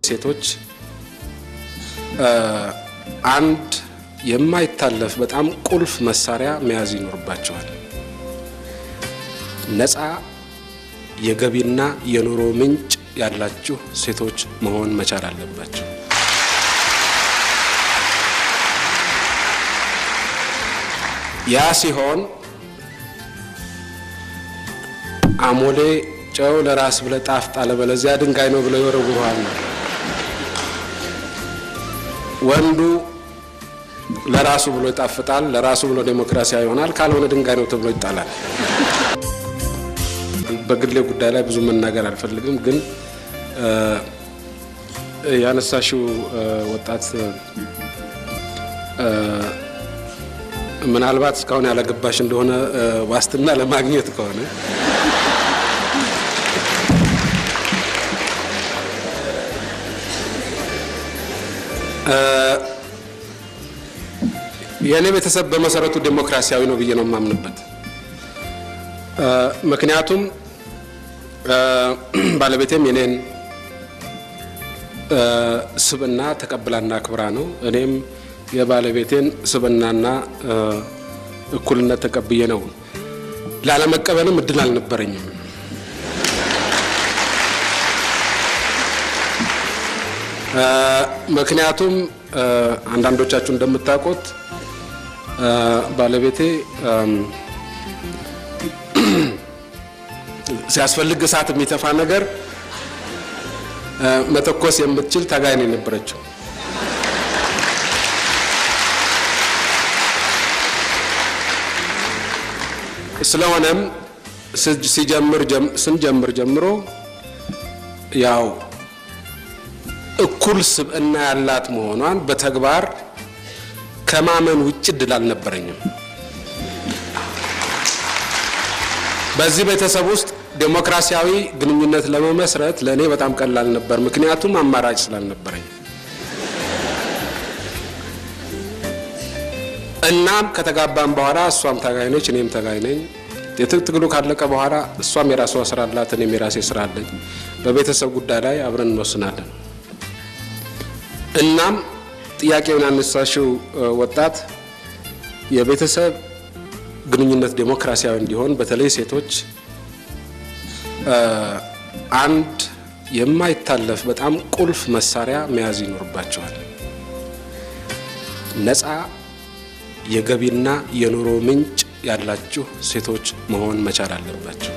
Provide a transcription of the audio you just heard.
ሴቶች አንድ የማይታለፍ በጣም ቁልፍ መሳሪያ መያዝ ይኖርባቸዋል። ነፃ የገቢና የኑሮ ምንጭ ያላችሁ ሴቶች መሆን መቻል አለባቸው። ያ ሲሆን አሞሌ ጨው ለራስ ብለህ ጣፍጥ፣ አለበለዚያ ድንጋይ ነው ብለው ይወረውሩሃል ነው። ወንዱ ለራሱ ብሎ ይጣፍጣል፣ ለራሱ ብሎ ዴሞክራሲያዊ ይሆናል፣ ካልሆነ ድንጋይ ነው ተብሎ ይጣላል። በግሌ ጉዳይ ላይ ብዙ መናገር አልፈልግም፣ ግን ያነሳሽው ወጣት ምናልባት እስካሁን ያላገባሽ እንደሆነ ዋስትና ለማግኘት ከሆነ፣ የእኔ ቤተሰብ በመሰረቱ ዴሞክራሲያዊ ነው ብዬ ነው የማምንበት። ምክንያቱም ባለቤቴም የኔን ስብና ተቀብላና አክብራ ነው። እኔም የባለቤቴን ስብናና እኩልነት ተቀብዬ ነው። ላለመቀበልም እድል አልነበረኝም። ምክንያቱም አንዳንዶቻችሁ እንደምታውቁት ባለቤቴ ሲያስፈልግ እሳት የሚተፋ ነገር መተኮስ የምትችል ታጋይ ነው የነበረችው። ስለሆነም ሲጀምር ስንጀምር ጀምሮ ያው እኩል ስብዕና ያላት መሆኗን በተግባር ከማመን ውጭ እድል አልነበረኝም። በዚህ ቤተሰብ ውስጥ ዴሞክራሲያዊ ግንኙነት ለመመስረት ለእኔ በጣም ቀላል ነበር፣ ምክንያቱም አማራጭ ስላልነበረኝ። እናም ከተጋባም በኋላ እሷም ታጋይ ነች፣ እኔም ታጋይ ነኝ። የትጥቅ ትግሉ ካለቀ በኋላ እሷም የራሷ ስራ አላት፣ እኔም የራሴ ስራ አለኝ። በቤተሰብ ጉዳይ ላይ አብረን እንወስናለን። እናም ጥያቄውን ያነሳሽው ወጣት የቤተሰብ ግንኙነት ዴሞክራሲያዊ እንዲሆን በተለይ ሴቶች አንድ የማይታለፍ በጣም ቁልፍ መሳሪያ መያዝ ይኖርባቸዋል። ነፃ የገቢና የኑሮ ምንጭ ያላችሁ ሴቶች መሆን መቻል አለባቸው።